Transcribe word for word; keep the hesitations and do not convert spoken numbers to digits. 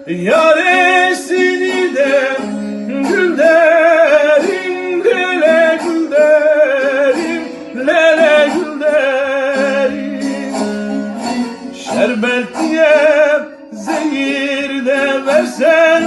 Yarê sînî de gul derîm, lele gul derîm, lele gul derîm. Şerbetiye zehîr de versen,